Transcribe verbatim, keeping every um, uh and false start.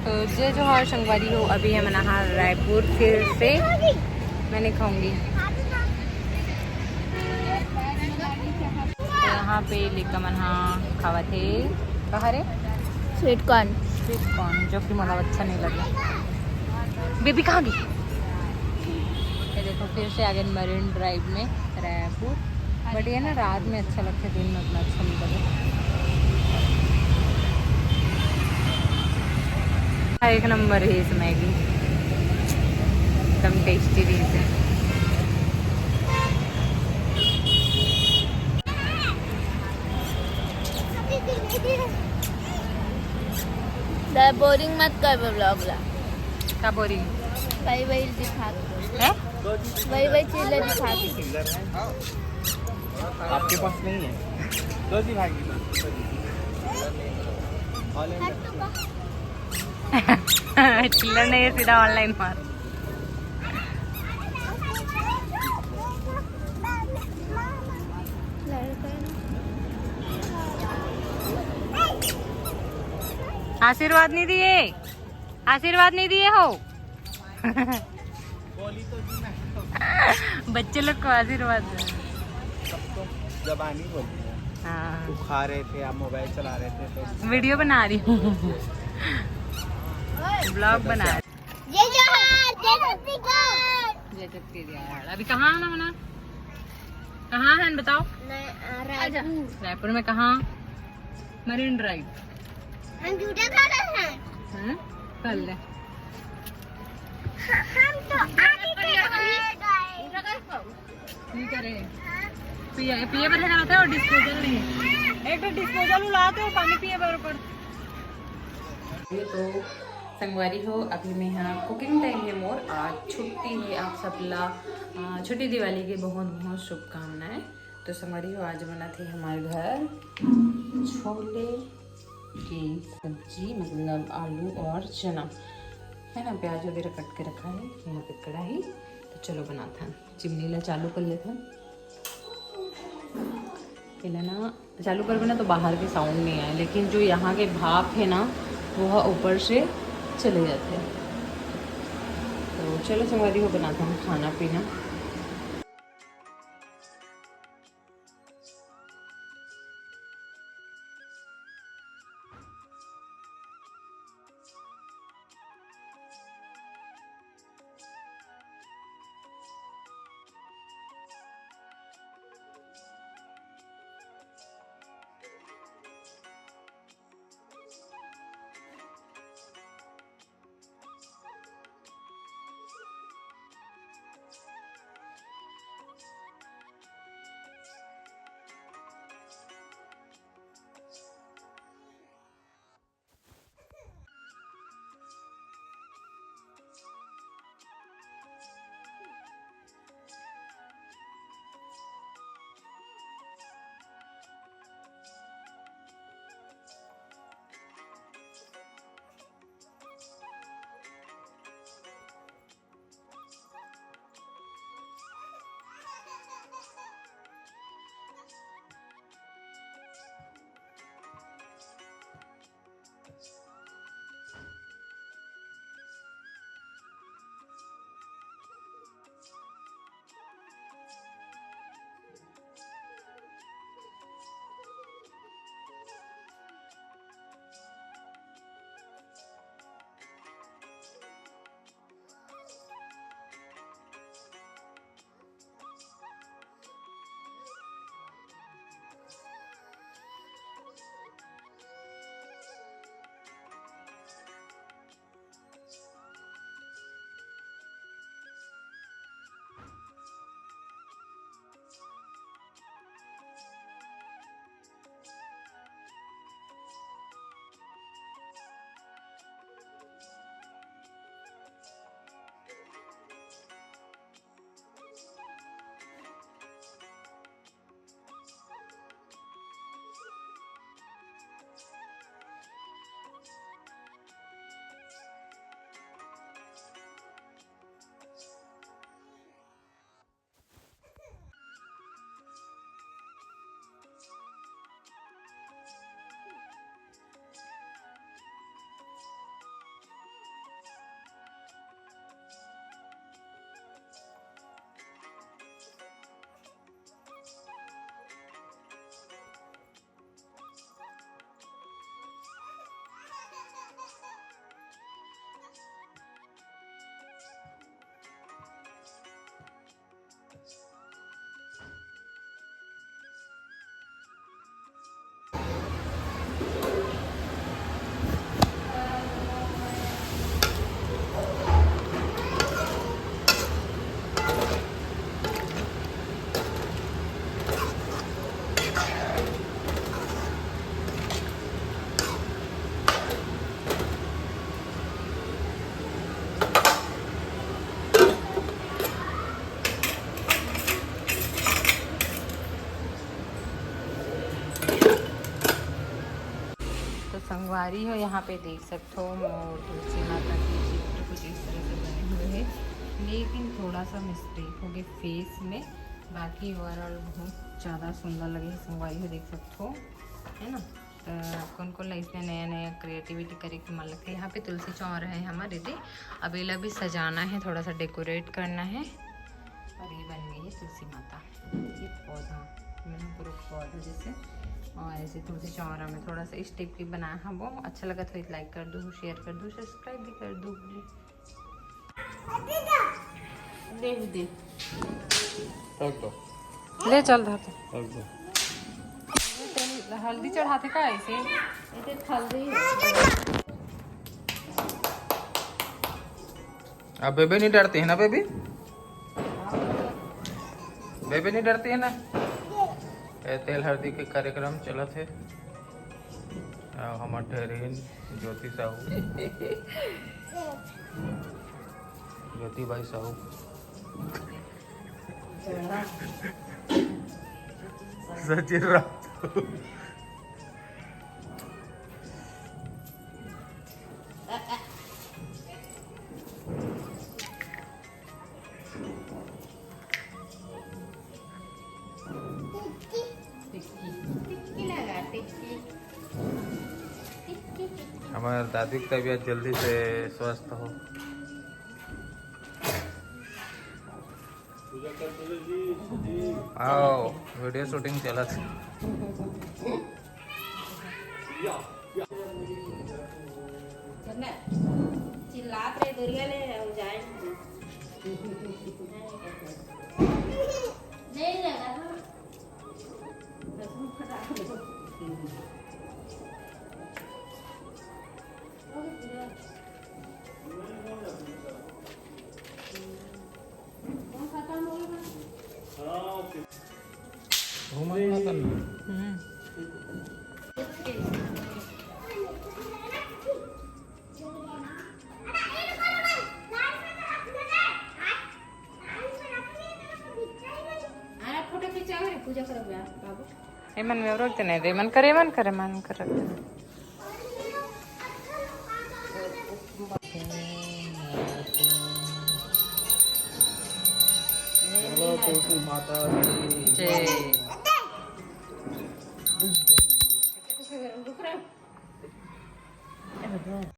तो जय जोहार संगवारी हो, अभी हमन आहान रायपुर फिर से। मैं नहीं खाऊंगी। तो यहाँ पे लइका मन हा खावत हे, कहा रे? Sweet corn. स्वीट कॉर्न, जो कि मोला अच्छा नहीं लगे। बेबी कहाँ गई? ये देखो, फिर से आ गए मरीन ड्राइव में, रायपुर। बट ये ना रात में अच्छा लगता है, दिन में उतना अच्छा नहीं लगता। हाँ, एक नंबर है इस मैगी, एकदम टेस्टी भी है। बोरिंग मत कर व्लॉग ला। का बोरिंग? वही वही दिखा। है? वही वही चीज ला दिखा। आपके पास नहीं है? दो जी भाई के पास। चिल्लर नहीं है, सीधा ऑनलाइन मार। आशीर्वाद नहीं दिए, आशीर्वाद नहीं दिए हो। बच्चे लोग को आशीर्वाद दो। जबानी बोली है। हाँ। वो खा रहे थे, आप मोबाइल चला रहे थे तो वीडियो बना रही हूँ। व्लॉग बना रही। जय जोहार, जय छत्तीसगढ़। जय छत्तीसगढ़। अभी कहाँ आना मना? कहाँ है बताओ? रायपुर में कहाँ? Marine drive. हम जूता खा रहे हैं। हम्म? कर ले। हम तो आगे के ठीक है। पिए पिए बर रहता है और डिस्पोजल नहीं है। एक तो डिस्पोजल उलाते हो पानी पिए बर ऊपर। ये तो संगवारी हो, अभी मैं यहाँ कुकिंग टाइम है मोर। आज छुट्टी है, आप सबला छुट्टी दिवाली के बहुत बहुत शुभकामनाएं। तो संगवारी हो, आज बनत हे हमर घर छोले के सब्जी, मतलब आलू और चना है ना, प्याज वगैरह कट के रखा है। यहाँ पे कढ़ाई, तो चलो बनाथन, चिमनी ला चालू कर लेथन। पहले ना चालू करबे ना तो बाहर के साउंड नहीं आए, लेकिन जो यहाँ के भाप है ना, वो ऊपर से चले जाते हैं। तो चलो संगवारी हो, बनाथन खाना पीना। संगवारी हो, यहाँ पे देख सकते हो मोर तुलसी माता के चित्र कुछ इस तरह से बने हुए हैं, लेकिन थोड़ा सा मिस्टेक हो गई फेस में। बाकी ओवरऑल बहुत ज़्यादा सुंदर लगे है संगवारी हो, देख सकते हो, है ना। तो कौन कौन ला इसने नया नया क्रिएटिविटी करे के मन लगता है। यहाँ पे तुलसी चौरा है हमारे दे, अब एला भी सजाना है, थोड़ा सा डेकोरेट करना है। और ये बन गई है तुलसी माता, ये पौधा, मैंने पूरा पौधा जैसे। और ऐसे तुलसी चौरा में थोड़ा सा इस टाइप की बनाया है, वो अच्छा लगा तो लाइक कर दो, शेयर कर दो, सब्सक्राइब भी कर दो। देख दे। रख दो। ले चल धाते। रख दो। हल्दी चढ़ाते का ऐसे? ऐसे हल्दी। अब बेबे नहीं डरते हैं ना बेबी? बेबे नहीं डरते हैं ना? ए, तेल हल्दी के कार्यक्रम चलत है। आ, हमार ठहरीन ज्योति साहू, ज्योति भाई साहू, सचिन राउत। हमारे दादी की तबीयत जल्दी से स्वस्थ हो। आओ, वीडियो शूटिंग चलत है। चिल्लात रहे, दुरिया ले हो जाए। नहीं लगा। घूमल ना तन। अरे फोटो खिंचाओ रे, पूजा करब बाबू। एमन में रख देने दे, मन करे, मन करे, मन कर रख देने। बोलो तुलसी माता की जय।